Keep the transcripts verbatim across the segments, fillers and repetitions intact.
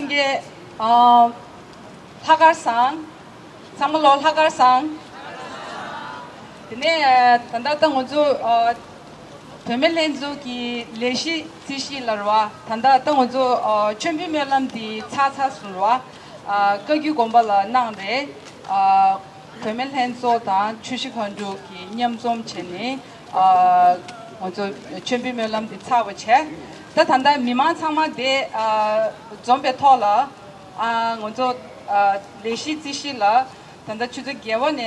གི་ཨ་ལྷག་དཀར་བཟང་། ཚང་མ་ལོ་ལྷག་དཀར་བཟང་། དེ་ནས་ད་ལྟ་ད་ང་ཚོ་ཨ་བུད་མེད་ལྷན་ཚོགས་ཀྱི་ལས་གཞི་རྩིས་གཞི་ལ་རེད་བ། ད་ལྟ་ད་ང་ཚོ་ཨ་མཆོད་འབུལ་སྨོན་ལམ་འདི་ཚར་ཚར་སོང་རེད་བ། ཨ་བཀའ་བརྒྱུད་དགོན་པ་ལ་གནང་རེད། ཨ་བུད་མེད་ལྷན་ཚོགས་དང་ཆུ་བཞི་མཁའ་འགྲོ་གི་མཉམ་འཛོམས་བྱས་ནས་ཨ་ང་ཚོ་མཆོད་འབུལ་སྨོན་ལམ་འདི་ཚར་བ་བྱས། ད་ད་ལྟ་མི་མང་ཚང་མ་དེ་ཨ་འཛོམས་པའི་ཐོག་ལ་ཨ་ང་ཚོ་ཨ་ལས་གཞི་རྩིས་གཞི་ལ་ད་ལྟ་ཆུ་ཚོད་བརྒྱད་པ་ནས་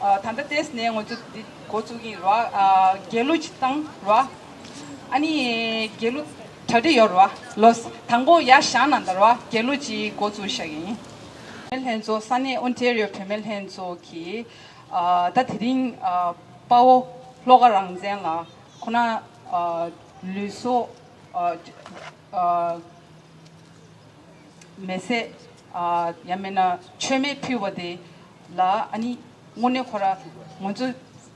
ཨ་ད་ལྟ་ཏེས་ནས་ང་ཚོ་འདི་འགོ་བཙུགས་ཀྱི་ཡིན་རེད་བ། ཨ་རྒྱལ་གླུ་ཅིག་བཏང་རེད་བ། ཨ་ནི་རྒྱལ་གླུ་གྲ་སྒྲིག་ཡོད་རེད་བ། ལོ་དང་པོ་ཡར་བཞག་གནང་ད་རེད་བ། རྒྱལ་གླུ་ཅིག་འགོ་བཙུགས་བཞག་གི་ཡིན། བུད་མེད་ལྷན་ཚོགས་ས་གནས་ཨོན་ཊེ་རི་ཡོ་བུད་མེད་ལྷན་ཚོགས་ཀྱིས་ཨ་ད་དེ་རིང་ཨ་དཔའ་བོ་བློ་དགའ་རང་བཙན་ལགས་ཁོ་ན་ཨ་ལུས་སྲོག་ཨ་ཨ་མེ་སྲེག་ཨ་ཡང་མིན་ན་མཆོད་མེ་ཕུལ་བ་དེ་ལ་ཨ་ནི་དངོས་གནས་ཁོ་ར་ང་ཚོ་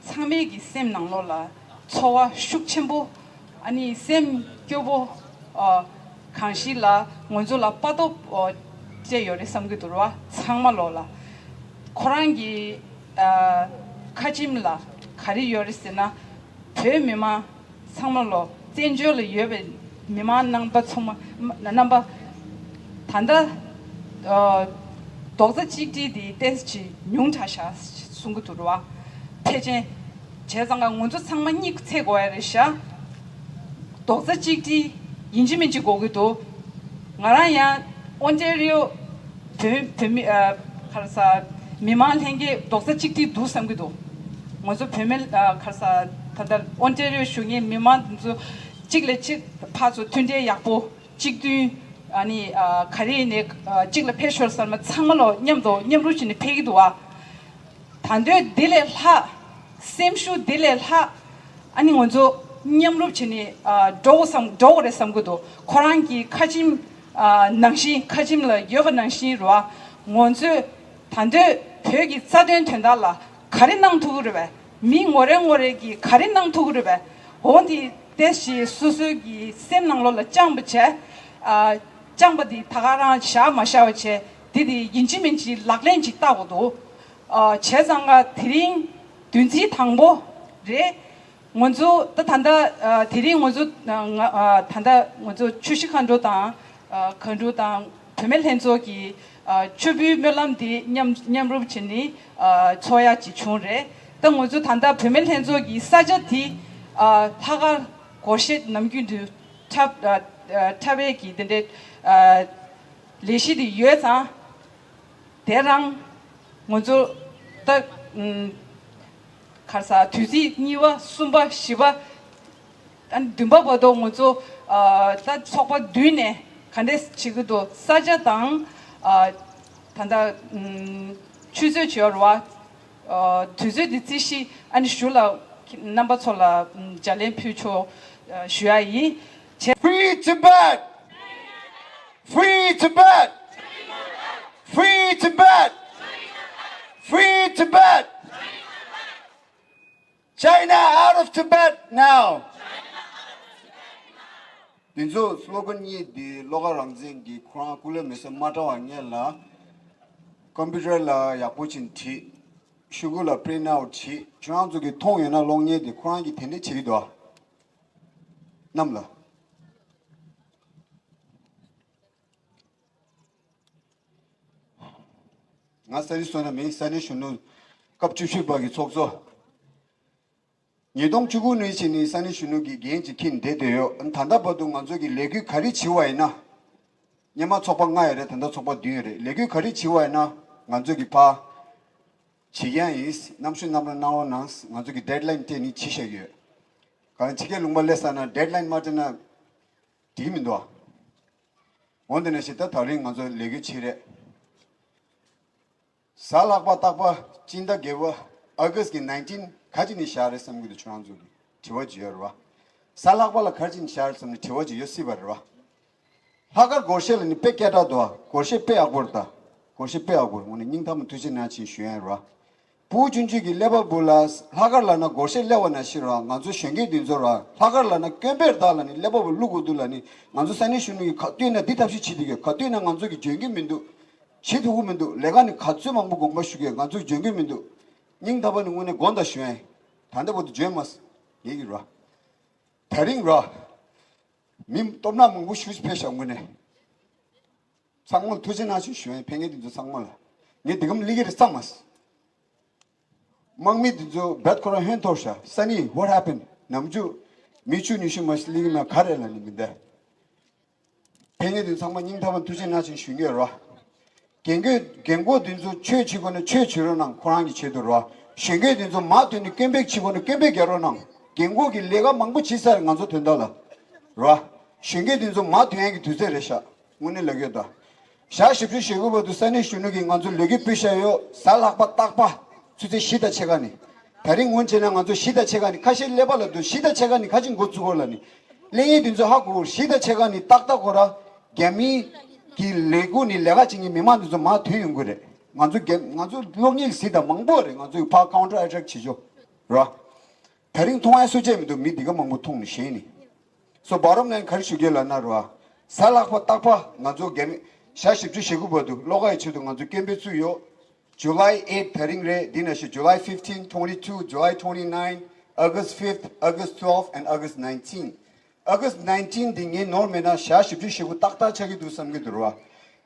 ཚང་མའི་གི་སེམས་ནང་ལོགས་ལ་ཚོར་བ་ཤུགས་ཆེན་པོ། ཨ་ནི་སེམས་སྐྱོ་པོ། ཨ་གང་ཞིག་ལ་ང་ཚོ་ལ་དཔའ་སྟོབས་ཨ་སྤྲད་ཡོད་རེད་བསམ་གྱི་འདུག་ར་བ། ཚང་མ་ལོགས་ལ་ཁོ་རང་གི་ཨ་ཁ་ཆེམས་ལ་ག་རེ་ཡོད་རེད་ཟེར་ན། བོད་མི་མང་ཚང་མ་ལོ་བཙན་བྱོལ་ལ་ཡོད་པའི་མི་མང་རྣམ་པ་ཚང་མ་རྣམ་པ་ད་ལྟ་ཨ་རྡོག་རྩ་གཅིག་སྒྲིལ་དེ་ཏོག་ཙམ་ཉུང་དྲགས་ཤག་གསུང་གི་འདུག་ར་བ། ཕལ་ཆེར་བྱས་ཙང་ང་ཚོ་ཚང་མ་གཉིད་ཚད་དགོས་ཡ་རེད་ཤག་རྡོག་རྩ་གཅིག་སྒྲིལ་ཡིན་གཅིག་མིན་གཅིག་དགོས་ཀྱི་འདུག་ང་རང་ཡང་ཨོན་ཊེ་རི་ཡོ་བོད་བོད་མི་ཨ་ག་རེ་ཟ་མི་མང་ལྷན་རྒྱས་རྡོག་རྩ་གཅིག་སྒྲིལ་འདུག་བསམ་གྱི་འདུག་ང་ཚོ་བུད་མེད་ཨ་ག་རེ་ཟ་ད་ལྟ་ཨོན་ཊེ་རི་ཡོ་བཞུགས་མཁན་མི་མང་འདི་ཚོ་གཅིག་ལས་གཅིག་ཕར་ཚུར་མཐུན་སྒྲིལ་ཡག་པོ་གཅིག་མཐུན་ཨ་ནི་ཨ་ག་རེ་ཡིན་ནའི་ཨ་གཅིག་ལ་ཕེབས་ཤོག་ཟེར་ན་ཚང་མ་ལོ་མཉམ་དུ་མཉམ་རུབ་བྱས་ནས་ཕེབས་ཀྱི་འདུག་ཨ། ད་འདོད་འདི་ལས་ལྷག་སེམས་ཤུགས་འདི་ལས་ལྷག་ཨ་ནི་ང་ཚོ་མཉམ་རུབ་བྱས་ནས་ཨ་འགྲོ་དགོས་བསམ་འགྲོ་དགོས་རེད་བསམ་གྱི་འདུག་ཁོ་རང་གི་ཁ་ཆེམས་ཨ་ནང་བཞིན་ཁ་ཆེམས་ལ་ཡོད་པ་ནང་བཞིན་རེད་བ། ང་ཚོས་ད་འདོད་བོད་ཀྱི་རྩ་དོན་དོན་དག་ལ་ག་རེ་གནང་ཐུབ་ཀྱི་རེད་པས། མི་ངོ་རེ་ངོ་རེ་གིས་ག་རེ་གནང་ཐུབ་ཀྱི་རེད་པས། འོ་འདི་ཏོག་ཙམ་སོ་སོའི་གི་སེམས་ནང་ལོགས་ལ་བཅངས་པ་བྱས། ཨ་བཅངས་པ་འདི་ད་ག་རང་བཞག་མ་བཞག་པ་བྱས། འདི་འདི་ཡིན་གཅིག་མིན་གཅིག་ལག་ལེན་ཅིག་བསྟར་དགོས་འདུག་ཨ་བྱས་ཙང་ང་དེ་རིང་བདུན་ཚིགས་དང་པོ་རེད། ང་ཚོ་ད་ད་ལྟ་ཨ་དེ་རིང་ང་ཚོ་ཨ་ང་ཨ་ད་ལྟ་ང་ཚོ་ཆུ་བཞི་མཁའ་འགྲོ་དང་ཨ་མཁའ་འགྲོ་དང་བུད་མེད་ལྷན་ཚོགས་ཀྱི་ཨ་མཆོད་འབུལ་སྨོན་ལམ་འདི་མཉམ་མཉམ་རུབ་བྱས་ནས་ཨ་ཚོགས་ཡག་ཅིག་བྱུང་རེད། ད་ང་ཚོ་ད་ལྟ་བུད་མེད་ལྷན་ཚོགས་ཀྱི་ས་ཆ་དེ་ཨ་ལྷག་དཀར་སྒོར་གཞས་ནམ་རྒྱུན་དུ་འཁྲབ་ཨ་ཨ་འཁྲབ་པའི་གི་དེ་འདྲའི་ཨ་ལས་གཞི་དེ་ཡོད་ཙང་། དེ་རང་ང་ཚོ་ད་ཨུམ་ག་རེ་ཟ་དུས་ཚིགས་གཉིས་པ་གསུམ་པ་བཞི་པ་ཨ་ནི་བདུན་པ་བར་དུ་ང་ཚོ་ཨ་ད་ཚོགས་པ་བདུན་ནས་ག་འདྲས་བྱེད་ཀྱི་འདུག་ས་ཆ་དང་ཨ་ད་ལྟ་ཨུམ་ཆུ་ཚོད་བྱེད་རུ་བ་ཨ་དུས་ཚོད་འདི་རྩིས་གཞི་ཨ་ནི་ཞུ་ལ་རྣམ་པ་ཚོ་ལ་ཨུམ་ལྗགས་ལན་ཕུལ་ཆོག་ཨ་ཞུ་ཡ་ཡིན། བྱས། Free Tibet! Free Tibet! Free Tibet! Free Tibet! China out of Tibet now! འདི་ཚོ་སློ་གན་གཉིས་འདི་བློ་དགའ་རང་བཙན་གྱིས་ཁོ་རང་སྐུ་ལས་མེད་ས་མ་འདྲ་བ་ངེད་ལ་ཀམ་པུ་ཊར་ལ་ཡག་པོ་ཅིག་བྲིས། ཤོག་གུ་ལ་པི་རིན་ཊི་ཨའུ་ཊི་བྲིས། ཁྱོད་རང་ཚོ་གིས་མཐོང་ཡོད་ན་གློག་བརྙན་དེ་ཁོ་རང་གིས་དེ་འདྲས་བྱེད་ཀྱི་འདུག་ཨ། གནམ་ལ། ང་ས་གནས་བསོད་ནམས་ཡིན། ས་གནས་གཞོན་ནུ་སྐབས་བཅུ་བཞི་པ་གི་ཚོགས་གཙོ། ཉིས་སྟོང་བཅུ་དགུ་ནས་བྱས་ནས་ས་གནས་གཞོན་ནུ་གི་འགན་ཅིག་འཁྱེར་བསྡད་བསྡད་ཡོད། ད་ལྟ་བར་དུ་ང་ཚོ་གི་ལས་འགུལ་ག་རེ་བྱས་པ་ཡིན་ན། སྔོན་མ་ཚོགས་པ་ལྔ་ཡོད་རེད། ད་ལྟ་ཚོགས་པ་བདུན་ཡོད་རེད། ལས་འགུལ་ག་རེ་བྱས་པ་ཡིན་ན་ང་ཚོ་གི་ཕར་བྱེད་ཀྱང་ཡིན། ནམ་ཞུ་ནམ་ར་གནང་རོགས་གནང་། ང་ཚོ་གི་ཌེཌ་ལའིན་སྤྲད་ནས་བྱེད་བཞག་ཡོད། གང་ཕྱི་རྒྱལ་ལུང་པ་སླེབས་ཚར་ན་ཌེཌ་ལའིན་མ་སྤྲད་ན་འགྲིག་མི་འདུག་ཨ། འོ་འདི་ནས་ཞེ་ད་ད་རིང་ང་ཚོ་ལས་འགུལ་བྱེད་རེད། གཟའ་ལྷག་པ་རྟག་པར་སྤྱི་ཟླ་བརྒྱད་པ་August གི་nineteen ག་ཅི་ནས་བཞག་རེད་བསམ་གྱི་འདུག་ཁྱོད་རང་ཚོ་གི་དྲི་བ་ཅིག་ཡོད་རེད་བ། གཟའ་ལྷག་པ་ལ་ག་ཅི་ནས་བཞག་རེད་བསམ་ནས་དྲི་བ་ཅིག་ཡོད་སྲིད་པ་རེད་བ། ལྷག་དཀར་སྒོར་གཞས་ལ་ནི་དཔེ་སྐད་གྲགས་འདུག་བ། སྒོར་གཞས་དཔེ་ཡག་པོ་རེད་ད། སྒོར་གཞས་དཔེ་ཡག་པོ་རེད། འོ་ན་སྙིང་ཐག་མ་ཐུགས་རྗེ་གནང་ཞེས་ཞུ་ཡ་ཡིན་རེད་བ། ཕྲུ་གུ་ཆུང་ཆུང་གི་ཀླད་པ་བུ་ལ་ལྷག་དཀར་ལབ་ན་སྒོར་གཞས་ཀླད་པ་ནང་བཞིན་ར། ང་ཚོ་གཞོན་སྐྱེས་འདི་ཚོ་ར་ལྷག་དཀར་ལབ་ན་སྐྱོན་པས་བདག་ལབ་ནི་ཀླད་པ་བུ་བླུག་དགོས་འདུག་ལབ་ནི། ང་ཚོ་ས་གནས་གཞོན་ནུ་གིས་ག་དུས་ན་འདི་ཐབས་ཤེས་བྱེད་དུས་ག་དུས་ན་ང་ཚོ་གིས་འཇོན་གྱི་མི་འདུག་བྱེད་ཐུབ་ཀྱི་མི་འདུག་ལས་ཀ་ནི་ག་ཚོད་མང་པོ་དགོངས་པ་ཞུ་གི་ང་ཚོ་གིས་འཇོན་གྱི་མི་འདུག་སྙིང་ཐག་པ་ནས་དངོས་གནས་དགོངས་དག་ཞུ་ཡ་ཡིན། ད་ལྟ་བར་དུ་འཇོན་མ་སོང་། ངེད་ཀྱིས་ར། དེ་རིང་ར། མི་སྟོབས་ན་མང་པོ་ཞུ་ཕེབས་ཤག་དངོས་གནས། ཚང་མ་ལ་ཐུགས་རྗེ་གནང་ཞེས་ཞུ་ཡ་ཡིན། ཕེབས་མཁན་དེ་ཚོ་ཚང་མ་ལ། ངས་འདི་གམ་ལི་གི་རེད་བསམ་མ་སོང་། དམག་མི་དེ་ཚོ་རྦད་ཁོ་རང་ཧོན་འཐོར་ཤག་སན་ནི། What happened? ནམ་རྒྱུན་མི་བཅུ་ཉི་ཤུ་མ་ཞིག་ལི་གི་མ་ག་རེ་ལབ་ནི་མི་འདུག་ཕེབས་མཁན་དེ་ཚོ་ཚང་མ་སྙིང་ཐག་པ་ཐུགས་རྗེ་གནང་ཞེས་ཞུ་གི་ཡོད་ར། རྒན་རྒོན་རྒན་རྒོན་དེ་ཚོ་ཆོས་བྱེད་དགོས་ན་ཆོས་བྱེད་རོགས་གནང་། ཁོ་རང་གི་ཆེད་དུ་ར། གཞོན་སྐྱེས་དེ་ཚོ་མ་ཐོན་ནས་སྐད་འབོད་བྱེད་དགོས་ན་སྐད་འབོད་རྒྱག་རོགས་གནང་། རྒན་རྒོན་གྱིས་ལས་ཀ་མང་པོ་བྱེད་ས་རེད་ང་ཚོ་དོན་དག་ལ། ར། གཞོན་སྐྱེས་དེ་ཚོ་མ་ཐོན་ཡག་གི་དུས་ཚོད་རེད་ཤག་དངོས་གནས་ལབ་ཡོད་ད། ཞག་བཞི་བཅུ་ཞེ་དགུ་བར་དུ་ས་གནས་གཞོན་ནུ་གིས་ང་ཚོ་ལས་འགུལ་སྤེལ་བཞག་ཡོད། གཟའ་ལྷག་པ་རྟག་པར་ཆུ་ཚོད་བཞི་དང་ཕྱེད་ཀ་ནས། དེ་རིང་སྔོན་བྱས་ན་ང་ཚོ་བཞི་དང་ཕྱེད་ཀ་ནས། ཁ་ཤས་ཀླད་པ་ལ་འདུག་བཞི་དང་ཕྱེད་ཀ་ནས་ཁ་ཅིག་འགོ་བཙུགས་དགོས་ལབ་ནི། གླེང་ཡས་དེ་ཚོ་ཧ་གོ་གོ། བཞི་དང་ཕྱེད་ཀ་ནས་ཏག་ཏག་ཁོ་ར་རྒྱ་མི་གི་ལས་ཁུངས་ནས་ལས་ཀ་བྱེད་མཁན་མི་མང་དེ་ཚོ་མར་ཐོན་ཡོང་གི་རེད། ང་ཚོ་རྒྱ་ང་ཚོ་གློག་བརྙན་གཟིགས་དང་མང་པོ་རེད། ང་ཚོ་ཕར་ཀའུན་ཊར་ཨེ་ཊེག་བྱེད་ཆོག་ར། དེ་རིང་མཐོང་ཡ་སུ་གཅིག་མི་འདུག་མི་འདི་ག་མང་པོ་མཐོང་ནས་ཞེད་ནས། So bottom line ག་རེ་ཞུ་གི་ལབ་ན་ར། གཟའ་ལྷག་པ་རྟག་པར་ང་ཚོ་རྒྱ་མི་ཞག་བཞི་བཅུ་ཞེ་དགུ་བར་དུ་བློ་དགའ་ཡི་ཆེད་དུ་ང་ཚོ་སྐད་འབོད་བཙུགས་ཡོད། July eight དེ་རིང་རེད། འདི་ནང་བཞིན་July fifteen, twenty-two, July twenty-nine, August fifth, August twelve and August nineteen. August nineteen འདི་ངས་ནོར་མེད་ན་ཞག་བཞི་བཅུ་ཞེ་དགུ་ཏག་ཏག་ཆགས་ཀྱི་འདུག་བསམ་གྱི་འདུག་ར།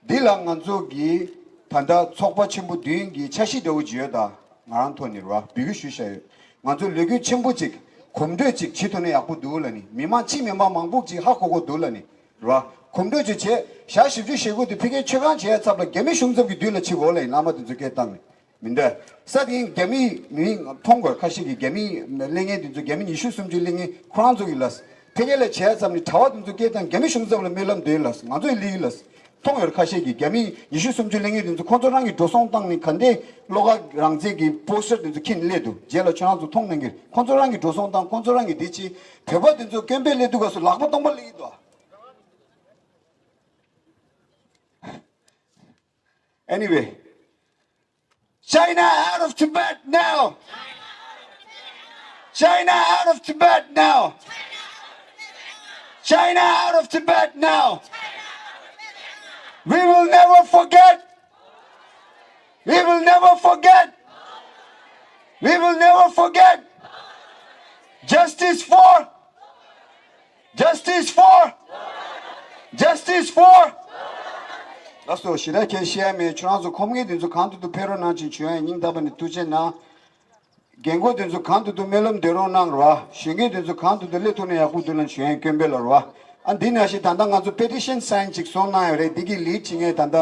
འདི་ལ་ང་ཚོ་གི་ད་ལྟ་ཚོགས་པ་ཆེན་པོ་བདུན་གྱི་འཆར་གཞི་འདྲ་བོ་ཅིག་ཡོད་ད། ང་རང་ཐོག་ནས་ར་འབོད་སྐུལ་ཞུས་བཞག་ཡོད། ང་ཚོ་ལས་འགུལ་ཆེན་པོ་ཅིག་གོམ་བགྲོད་ཅིག་བྱེད་ཐུབ་ན་ཡག་པོ་འདུག་ལབ་ནི། མི་མང་སྤྱི་མི་མང་མང་པོ་ཅིག་ཧ་གོ་གོ་འདུག་ལབ་ནི་ར། གོམ་བགྲོད་ཅིག་བྱས། ཞག་བཞི་བཅུ་ཞེ་དགུ་དེ་ཕ་གིའི་མཆོད་ཁང་བྱས་ཚབ་ལ་རྒྱ་མི་གཞུང་ཚབ་ཀྱི་མདུན་ལ་ཕྱིན་དགོས་ལབ་ཡིན། བླ་མ་དེ་ཚོ་སྐད་བཏང་ནས། མི་འདོད། ས་དེ་རྒྱ་མི་མི་མཐོང་དགོས། ཁ་ཤས་ཀྱིས་རྒྱ་མི་གླེང་མཁན་དེ་ཚོ་རྒྱ་མི་ཉི་ཤུ་སུམ་ཅུ་གླེང་མཁན་ཁོ་རང་ཚོ་གི་ལབ། ཕ་གི་ལ་བྱས་ཙམ་ནས་གྲྭ་པ་དེ་ཚོ་སྐད་བཏང་རྒྱ་མི་གཞུང་ཚབ་ལ་སྨོན་ལམ་འདོན་ལབ། ང་ཚོ་ཡི་ལི་ཡི་ལབ། མཐོང་ཡོད། ཁ་ཤས་ཀྱིས་རྒྱ་མི་ཉི་ཤུ་སུམ་ཅུ་གླེང་མཁན་དེ་ཚོ་ཁོ་ཚོ་རང་གིས་འགྲོ་སོང་བཏང་ནས་ག་འདྲའི་བློ་དགའ་རང་བཙན་གྱི་པོ་སི་ཊར་དེ་ཚོ་འཁྱེར་ནས་སླེབས་འདུག་རྗེས་ལ་ཁྱོད་རང་ཚོ་མཐོང་གནང་གི་རེད། ཁོ་ཚོ་རང་གིས་འགྲོ་སོང་བཏང་། ཁོ་ཚོ་རང་གིས་འདི་བྱས། བོད་པ་དེ་ཚོ་སྐད་འབོད་སླེབས་དུས་སྐབས་སུ་ལག་པ་སྟོང་པ་སླེབས་ཀྱི་འདུག Anyway, China out of Tibet now! China out of Tibet now! China out of Tibet now! We will never forget! We will never forget! We will never forget! Justice for Justice for Justice for ལགས་སོ། ཞེ་དྲག་ཁྱད་བཤད་ཡ་མེད། ཁྱོད་རང་ཚོ་ཁོམ་མཁན་དེ་ཚོ་གང་ཐུབ་ཐུབ་ཕེབས་རོགས་གནང་ཞེས་ཞུ་ཡ་ཡིན། སྙིང་ཐག་པ་ནས་ཐུགས་རྗེ་གནང་། རྒན་རྒོན་དེ་ཚོ་གང་ཐུབ་ཐུབ་སྨོན་ལམ་འདོན་རོགས་གནང་རོ། གཞོན་སྐྱེས་དེ་ཚོ་གང་ཐུབ་ཐུབ་སླེབས་ཐུབ་ན་ཡག་པོ་འདུག་ལབ་ཞུ་ཡ་ཡིན། སྐྱོན་འབོད་ལ་རོ། ཨ་འདི་ནང་བཞིན་ད་ལྟ་ང་ཚོ་པེ་ཊི་ཤན་སའིན་ཅིག་བཟོ་གནང་ཡོད་རེད། འདི་གི་ལིཌ་བྱེད་མཁན་ད་ལྟ་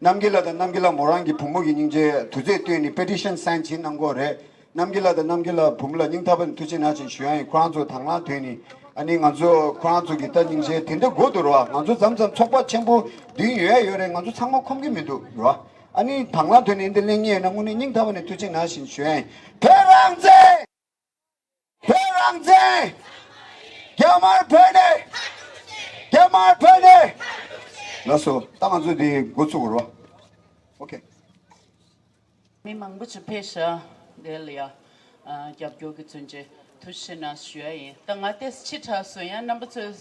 རྣམ་རྒྱལ་ལགས་དང་རྣམ་རྒྱལ་ལགས་མོ་རང་གི་བུ་མོ་གི་སྙིང་རྗེ་དུས་ཚོད་བཏོན་ནས་པེ་ཊི་ཤན་སའིན་བྱེད་གནང་གི་ཡོད་རེད། རྣམ་རྒྱལ་ལགས་དང་རྣམ་རྒྱལ་ལགས་བུ་མོ་ལ་སྙིང་ཐག་པ་ནས་ཐུགས་རྗེ་གནང་ཞེས་ཞུ་ཡ་ཡིན། ཁོ་རང་ཚོ་དང་བླངས་ཐོན་ནས། ཨ་ནི་ང་ཚོ་ཁོ་རང་ཚོ་གི་ད་སྙིང་རྗེ་དེ་འདྲ་དགོས་འདུག་རོ། ང་ཚོ་མཚམས་མཚམས་ཚོགས་པ་ཆེན་པོ་བདུན་ཡོད་ཡ་ཡོད་རེད། ང་ཚོ་ཚང་མ་ཁོམ་གི་མི་འདུག་རོ། ཨ་ནི་དང་བླངས་ཐོན་ནས་འདི་གླེང་ངེས་ཡོད་ན་དངོས་གནས་སྙིང་ཐག་པ་ནས་ཐུགས་རྗེ་གནང་ཞེས་ཞུ་ཡ་ཡིན། བོད་རང་བཙན། བོད་རང་བཙན། རྒྱ་དམར་བོད་ནས། རྒྱ་དམར་བོད་ནས། ལགས་སོ། ད་ང་ཚོ་འདི་འགོ་ཚུགས་རོ། ཨོ་ཁེ། མི་མང་པོ་ཅིག་ཕེབས་ཤག་དེ་ལ་ཡ། ཨ་རྒྱབ་སྐྱོར་གྱི་མཚོན་ཆེད་ཐུགས་རྗེ་གནང་ཞུ་ཡ་ཡིན། ད་ང་ཏོག་ཙམ་ཕྱི་དྲགས་སོང་། ཡང་རྣམ་པ་ཚོས་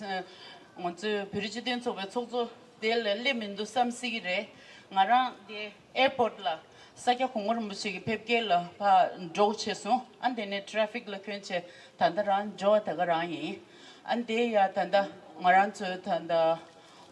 ང་ཚོའི་བོད་རིགས་སྤྱི་མཐུན་ཚོགས་པའི་ཚོགས་གཙོ་དེ་ལ་སླེབས་མི་འདུག་བསམ་སྲིད་ཀྱི་རེད། ང་རང་དེ་ཨེར་པོར་ཊི་ལ་ས་སྐྱ་གོང་མ་རིན་པོ་ཆེ་གི་ཕེབས་སྐྱེལ་ལ་ཕར་འགྲོ་བྱས་སོང་། ཨ་དེ་ནས་ཊེ་ཕིག་ལ་འཁོན་བྱས་ད་ལྟ་རང་འབྱོར་བ་ད་ག་རང་ཡིན། ཨ་དེ་ཡ་ད་ལྟ་ང་རང་ཚོའི་ད་ལྟ་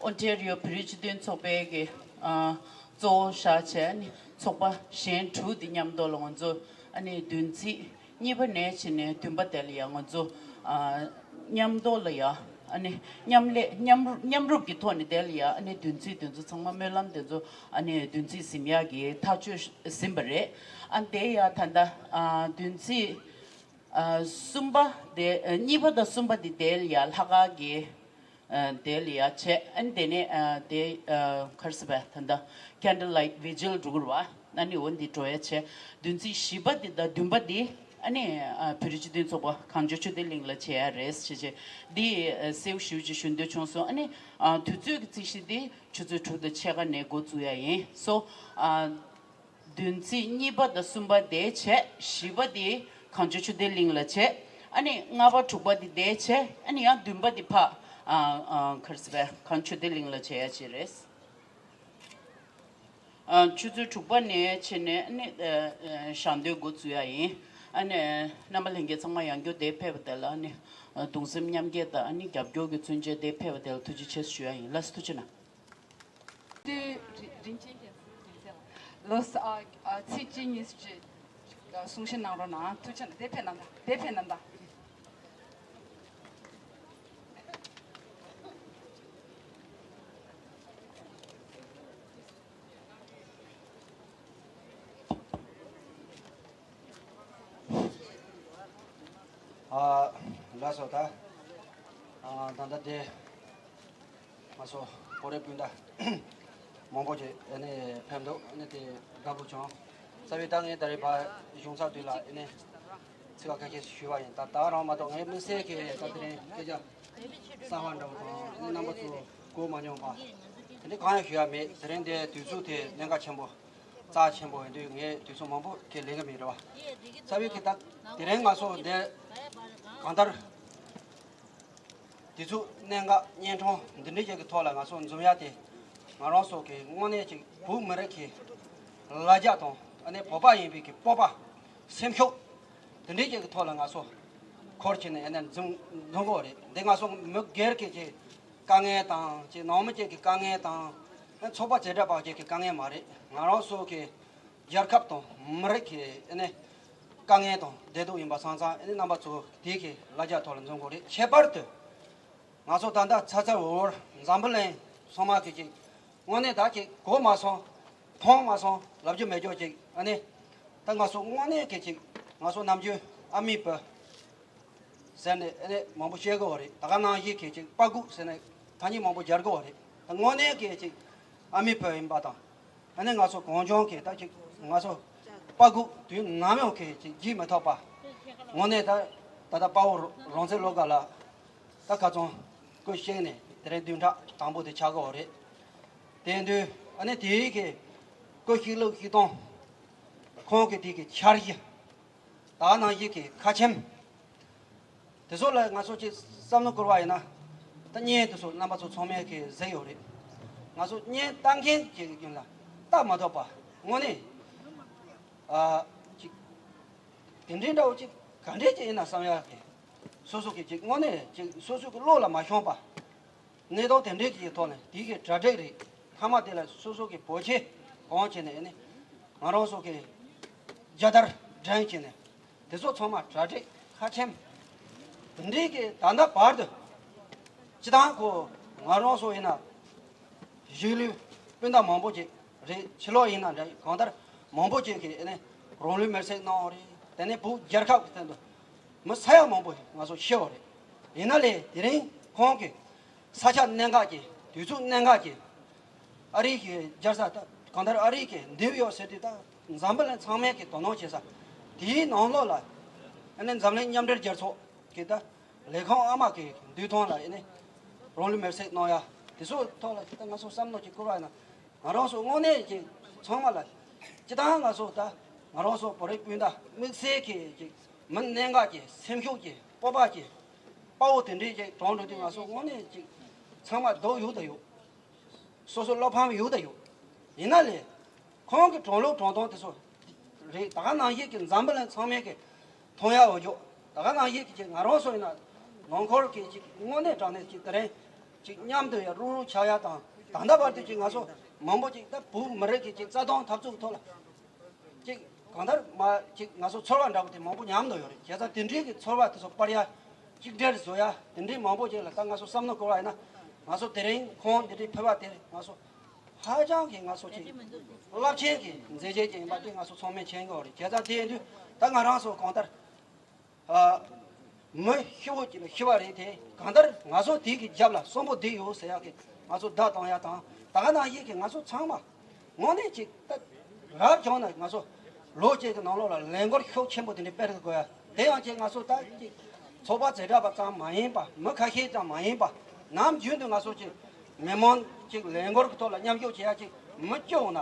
ཨོན་ཊེ་རི་ཡོ་བོད་རིགས་སྤྱི་མཐུན་ཚོགས་པའི་གི་ཨ་གཙོ་བོ་བཞག་བྱས་ནི་ཚོགས་པ་གཞན་དྲུག་དེ་མཉམ་དུ་ལ་ང་ཚོ་ཨ་ནི་བདུན་ཚིགས་གཉིས་པ་ནས་བྱས་ནས་བདུན་པ་དེ་ལ་ཡང་ང་ཚོ་ཨ་མཉམ་དུ་ལ་ཡ་ཨ་ནི་མཉམ་ལས་མཉམ་མཉམ་རུབ་ཀྱི་ཐོག་ནས་དེ་ལ་ཡ་ཨ་ནི་བདུན་ཚིགས་དེ་ཚོ་ཚང་མ་སྨོན་ལམ་དེ་ཚོ་ཨ་ནི་བདུན་ཚིགས་ཟིན་ཡག་གི་ཐག་གཅོད་ཟིན་པ་རེད། ཨ་དེ་ཡ་ད་ལྟ་ཨ་བདུན་ཚིགས་ཨ་གསུམ་པ་དེ་ཨ་གཉིས་པ་དང་གསུམ་པ་དེ་དེ་ལ་ཡ་ལྷག་དཀར་གྱི་ཨ་དེ་ལ་ཡ་བྱས། ཨ་ནི་དེ་ནས་ཨ་དེ་ཨ་ག་རེ་ཟེར་བས་ད་ལྟ་ཀེན་ཌལ་ལའིཊ་ཝི་ཇིལ་འགྲོ་གི་རེད་བ། ཨ་ནི་འོ་འདི་འགྲོ་ཡ་བྱས། བདུན་ཚིགས་བཞི་པ་འདི་དང་བདུན་པ་འདི་ཨ་ནི་ཨ་བོད་རིགས་སྤྱི་མཐུན་ཚོགས་པ་གངས་ལྗོངས་ཆོས་ལྡན་གླིང་ལ་བྱེད་ཡ་རེད་བྱས་བྱས། འདི་ཨ་གསལ་པོ་ཞེ་པོ་ཅིག་ཞུ་འདོད་བྱུང་སོང་། ཨ་ནི་ཨ་དུས་ཚོད་ཀྱི་རྩིས་གཞི་འདི་ཆུ་ཚོད་དྲུག་དང་ཕྱེད་ཀ་ནས་འགོ་བཙུགས་ཡ་ཡིན། སོ་ཨ། བདུན་ཚིགས་གཉིས་པ་དང་གསུམ་པ་དེ་བྱས། བཞི་པ་དེ་གངས་ལྗོངས་ཆོས་ལྡན་གླིང་ལ་བྱས། ཨ་ནི་ལྔ་པ་དྲུག་པ་དེ་དེ་བྱས། ཨ་ནི་ཡང་བདུན་པ་དེ་ཕ་ཨ་ཨ་ག་རེ་ཟེར་བས། གངས་ཆོས་ལྡན་གླིང་ལ་བྱས་ཡ་ཅིག་རེད། ཨ་ཆུ་ཚོད་དྲུག་པ་ནས་བྱས་ནས་ཨ་ནི་ཨ་ཨ་ཞལ་འདོན་འགོ་འཛུགས་ཡ་ཡིན། ཨ་ནི་རྣམ་པ་ལྷན་རྒྱས་ཚང་མ་ཡང་བསྐྱར་འདིར་ཕེབས་པ་དེ་ལ་ཨ་ནི་ཨ་གདུང་སེམས་མཉམ་སྐྱེད་དང་ཨ་ནི་རྒྱབ་སྐྱོར་གྱི་མཚོན་བྱེད་འདིར་ཕེབས་པ་དེ་ལ་ཐུགས་རྗེ་ཆེ་ཞུ་ཡ་ཡིན། ལགས་སོ། ཐུགས་རྗེ་གནང་། དུས་རིན་ཆེན་རྒྱལ་མཚན་ལགས་སོ། ཨ་ཨ་ཚིག་གཅིག་གཉིས་ཅིག་གསུང་བཤད་གནང་རོགས་གནང་། ཐུགས་རྗེ་གནང་། འདིར་ཕེབས་གནང་དང་། འདིར་ཕེབས་གནང་དང་། ཨ་ལགས་སོ། ད་ཨ་ད་ལྟ་དེ་ང་ཚོ་བོད་རིགས་སྤུན་ཟླ་མང་པོ་ཅིག་ཨ་ནི་ཕེབས་འདུག་ཨ་ནི་དེ་དགའ་པོ་བྱུང་། རྩ་བའི་ད་ངས་ད་རེས་ཕར་གཞུང་ཚབ་དུས་ལ་ཨ་ནི་ཚིག་ཁ་ཤས་ཞུས་པ་ཡིན། ད་ད་རང་མ་གཏོགས་ངའི་དམིགས་བསལ་གྱི་ད་དེ་རིང་སྐད་ཆ་གསར་པ་འདྲ་བོ་དང་ཨ་ནི་རྣམ་པ་ཚོ་གོ་མ་མྱོང་པ་དེ་འདྲ་གང་ཡང་ཞུ་ཡ་མེད། དེ་རིང་དེ་དུས་ཚོད་དེ་གནད་འགག་ཆེན་པོ། རྩ་ཆེན་པོ་ཡིན་དུས་ངས་དུས་ཚོད་མང་པོ་ཁས་ལེན་གི་མེད་རེད་བ། རྩ་བའི་གི་ད་དེ་རིང་ང་ཚོ་འདི་གང་ལྟར་དུས་ཚོད་གནད་འགག་གཉན་འཕྲང་འདི་འདྲའི་ཅིག་གི་ཐོག་ལ་ང་ཚོ་འཛོམས་ཡ་དེ་ང་རང་ཚོ་གི་དངོས་གནས་ཅིག་བོད་མི་རིགས་ཀྱི་ལ་རྒྱ་དང་ཨ་ནི་བོད་པ་ཡིན་པའི་གི་སྤོབས་པ་སེམས་ཤུགས་འདི་འདྲའི་ཅིག་གི་ཐོག་ལ་ང་ཚོ་འཁོར་བྱས་ནས་ཨ་ནི་འཛོམས་འཛོམས་གི་རེད། འདི་ང་ཚོ་མི་སྒེར་གྱི་ཅིག་དཀའ་ངལ་དང་ཅིག་ནང་མི་ཅིག་གི་དཀའ་ངལ་དང་ཚོགས་པ་བྱེ་བྲག་པ་ཅིག་གི་དཀའ་ངལ་མ་རེད། ང་རང་ཚོ་གི་རྒྱལ་ཁབ་དང་མི་རིགས་ཀྱི་ཨ་ནི་དཀའ་ངལ་དང་བདེ་སྡུག་ཡིན་པ་སོང་ཙང་ཨ་ནི་རྣམ་པ་ཚོ་དེའི་གི་ལ་རྒྱ་ཐོག་ལ་འཛོམས་དགོས་རེད། ཁྱད་པར་དུ་ང་ཚོ་ད་ལྟ་ཚ་ཚ་འུར་འུར་འཛམ་བུ་གླིང་ཚང་མ་གི་ཅིག་དངོས་གནས་ད་ཅིག་གོ་མ་སོང་མཐོང་མ་སོང་ལབ་རྒྱུ་མེད་རྒྱུ་ཅིག་ཨ་ནི་ད་ང་ཚོ་དངོས་གནས་གི་ཅིག་ང་ཚོ་ནམ་རྒྱུན་ཨ་མི་བུ་ཟེར་ནས་ཨ་ནི་མང་པོ་བཤད་གི་ཡོད་རེད། ད་ག་ནང་བཞིན་གི་ཅིག་དཔའ་རྒོད་ཟེར་ནས་ཐ་སྙད་མང་པོ་སྦྱར་གི་ཡོད་རེད། ད་དངོས་གནས་གི་ཅིག་ཨ་མི་བུ་ཡིན་པ་དང་ཨ་ནི་ང་ཚོ་གངས་ལྗོངས་གི་ད་ཅིག་ང་ཚོ་དཔའ་རྒོད་དུས་ནམ་ཡང་གི་ཅིག་བརྗེད་མི་ཐུབ་པ། དངོས་གནས་ད་ད་ལྟ་དཔའ་བོ་རང་བཙན་བློ་དགའ་ལགས་ད་ཁ་སང་སྐུ་གཤེགས་ནས་དེ་རིང་བདུན་ཕྲག་དང་པོ་དེ་ཆགས་གི་ཡོད་རེད། དེ་དུས་ཨ་ནི་དེའི་གི་སྐུ་གཤེགས་ལུགས་གཤེགས་སྟངས་ཁོང་གི་དེ་གི་འཆར་གཞི། ད་ནང་བཞིན་གྱི་ཁ་ཆེམས། དེ་ཚོ་ལ་ང་ཚོ་ཅིག་བསམ་བློ་བསྐོར་བ་ཡིན་ན། ད་བརྙན་དེ་ཚོ་རྣམ་པ་ཚོ་ཚང་མས་གི་གཟིགས་ཡོད་རེད། ང་ཚོ་བརྙན་ལྟ་མཁན་གྱི་རྒྱུན་ལ་ལྟ་མ་ཐུབ་པ་དངོས་གནས། ཨ། ཅིག་དེ་འདྲའི་འདྲ་བོ་ཅིག་ག་འདྲས་ཅིག་ཡིན་ན་བསམ་ཡག་གི། སོ་སོ་གི་ཅིག་དངོས་གནས་ཅིག་སོ་སོ་གི་བློ་ལ་མ་ཤོང་པ། གནས་སྟངས་དེ་འདྲའི་ཅིག་གི་ཐོག་ནས་དེ་གི་གྲ་སྒྲིག་རེད། མཐའ་མ་དེ་ལ་སོ་སོ་གི་བོད་ཆས་གང་བྱས་ནས་ཨ་ནི་ང་རང་ཚོ་གི་རྒྱལ་དར་སྒྲེང་བྱས་ནས་དེ་ཚོ་ཚང་མ་གྲ་སྒྲིག་ཁ་ཆེམས་དེ་འདྲའི་གི་ད་ལྟ་བར་དུ་སྤྱི་བཏང་ཁོ་ང་རང་ཚོ་ཡིན་ན་གཞིས་ལུས་སྤུན་ཟླ་མང་པོ་ཅིག་རེད། ཕྱི་ལོགས་ཡིན་ན་འདྲ་གང་ལྟར་མང་པོ་ཅིག་གིས་ཨ་ནི་རང་ལུས་མེར་སྲེག་གནང་བ་རེད། དེ་ནས་བོད་རྒྱལ་ཁབ་ཀྱི་སྟེང་དུ་མི་ས་ཡ་མང་པོ་ང་ཚོ་ཤི་བ་རེད། ཡིན་ན་ལས་དེ་རིང་ཁོང་གིས་ས་ཆ་གནད་འགག་གི་དུས་ཚོད་གནད་འགག་གི་ཨ་རི་གི་རྒྱལ་ས་ད་གང་ལྟར་ཨ་རི་གི་ནིའུ་ཡོག་ཟེར་དུས་ད་འཛམ་བུ་གླིང་ཚང་མས་གི་དོ་སྣང་བྱེད་ས་དེའི་ནང་ལོགས་ལ་ཨ་ནི་འཛམ་གླིང་མཉམ་འབྲེལ་རྒྱལ་ཚོགས་ཀྱི་ད་ལས་ཁང་ཨ་མ་གི་འདུས་ཐང་ལ་ཨ་ནི་རང་ལུས་མེར་སྲེག་གནང་ཡ་དེ་ཚོའི་ཐོག་ལ་ད་ང་ཚོ་བསམ་བློ་ཅིག་བསྐོར་བ་ཡིན་ན། ང་རང་ཚོ་དངོས་གནས་ཀྱི་ཚང་མ་ལ་སྤྱི་བཏང་ང་ཚོ་ད་ང་རང་ཚོ་བོད་རིགས་སྤུན་ཟླ་དམིགས་བསལ་གྱི་ཅིག་མི་གནད་འགག་གི་སེམས་ཤུགས་ཀྱི་སྤོབས་པ་གྱི་དཔའ་བོ་དེ་འདྲའི་ཅིག་གྲོངས་འགྲོ་དུས་ང་ཚོ་དངོས་གནས་ཅིག་ཚང་མ་སྡུག་ཡོད་ད་ཡོད། སོ་སོ་བློ་ཕམ་ཡོད་ད་ཡོད། ཡིན་ན་ལས་ཁོང་གི་གྲོངས་ལུགས་གྲོངས་སྟངས་དེ་ཚོ་རེད། ད་ག་ནང་བཞིན་གྱི་འཛམ་བུ་གླིང་ཚང་མས་ཀྱི་མཐོང་ཡག་འོ་ཅོག་ད་ག་ནང་བཞིན་གྱི་ཅིག་ང་རང་ཚོ་ཡིན་ན་ནང་ཁུལ་གྱི་ཅིག་དངོས་གནས་དྲང་གནས་ཅིག་དེ་རིང་ཅིག་མཉམ་དུ་ཡ་རུག་རུག་ཆགས་ཡ་དང་། ད་ལྟ་བར་དུ་ཅིག་ང་ཚོ་མང་པོ་ཅིག་ད་བོད་མི་རིགས་ཀྱི་ཅིག་རྩ་དོན་འཐབ་རྩོད་ཀྱི་ཐོག་ལ་ཅིག་གང་ལྟར་མ་ཅིག་ང་ཚོ་ཚོར་བ་འདྲ་པོ་དེ་མང་པོ་ཉམས་འགྲོ་ཡོད་རེད། བྱས་ཙང་དེ་འདྲའི་གི་ཚོར་བ་དེ་ཚོ་སྤར་ཡ་གཅིག་སྒྲིལ་བཟོ་ཡ་དེ་འདྲའི་མང་པོ་ཅིག་ལ་ད་ང་ཚོ་བསམ་བློ་བསྐོར་བ་ཡིན་ན། ང་ཚོ་དེ་རིང་ཁོང་འདི་འདྲའི་ཕེབས་པ་དེ་ང་ཚོ་ཧ་ཅང་གི་ང་ཚོ་ཅིག་རླབས་ཆེན་གྱི་མཛད་རྗེས་ཅིག་ཡིན་པ་དེ་ང་ཚོ་ཚང་མས་མཁྱེན་གྱི་ཡོད་རེད། བྱས་ཙང་དེ་ཡིན་དུས་ད་ང་རང་ཚོ་གང་ལྟར། ཨ། མི་ཤི་བོ་ཅིག་ལ་ཤི་བ་རེད་དེ། གང་ལྟར་ང་ཚོ་དེ་གི་རྒྱབ་ལ་གསོན་པོ་བསྡད་ཡོད་ཟེར་ཡག་གི་ང་ཚོ་བརྡ་གཏོང་ཡ་དང་། ད་ག་ནང་བཞིན་གྱི་ང་ཚོ་ཚང་མ་དངོས་གནས་ཅིག་ད་རབ་བྱུང་ན་ང་ཚོ་ལོ་གཅིག་གི་ནང་ལོགས་ལ་ལས་འགུལ་ཤུགས་ཆེན་པོ་དེ་འདྲ་སྤེལ་དགོས་ཡ། དེ་ཡང་ཅིག་ང་ཚོ་ད་ཅིག་ཚོགས་པ་བྱེ་བྲག་པ་ཙམ་མ་ཡིན་པ། མི་ཁ་ཤས་ཙམ་མ་ཡིན་པ། ནམ་རྒྱུན་དུ་ང་ཚོ་ཅིག་མི་མང་ཅིག་ལས་འགུལ་གྱི་ཐོག་ལ་མཉམ་ཞུགས་བྱེད་ཡ་ཅིག་མི་བཅུ་འོང་ན།